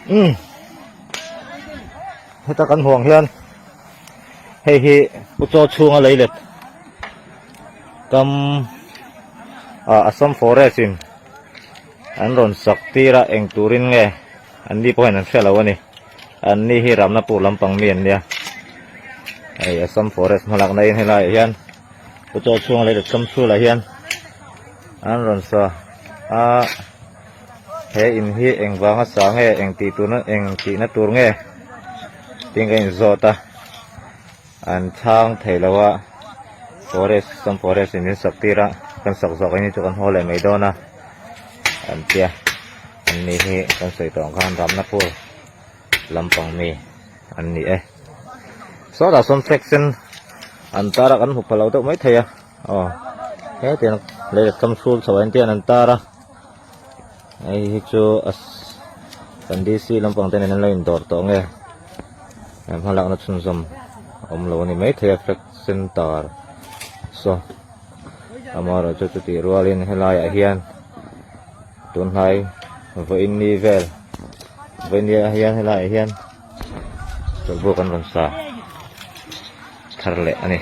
Umm heta kan hmuh ang hian hei hi pu chaw chhunga lei let kam ah Assam forest in an rawn sak tir a eng turin nge an ni pawh hian an hre lo a ni an ni hi Ramnapur lampang mi an nia hei Assam forest hmalakna in helaiah hian. Pu chaw chhunga lei let kam chhulah hian an rawn sa a he in hi eng vanga sa nge eng tih turna eng tihna tur nge tiin ka inzawt a an chhang thei lo a forest some forest in min sak tir a kan sak zawk ang hi chu kan haw leh mai dawn a an tia an ni hi kan sawi tawh ang khan Ramnapur lampang mi an ni e. Sawtah sawn flag sen an tar a kan hmu pha lo deuh mai thei a aw hetiang lei kam hrul chho ah hian an tar a hei hi chu a kan D_C lampang te nen an lo indawr tawh nge hmalakna chhunzawm a awm lo a ni maithei a flag sen tar saw amaherawhchu chutih rualin helaiah hian tunhnai vawiin ni vel vawiin ni ah hian helaiah hian. Chawlhbuk an rawn sa thar leh a ni.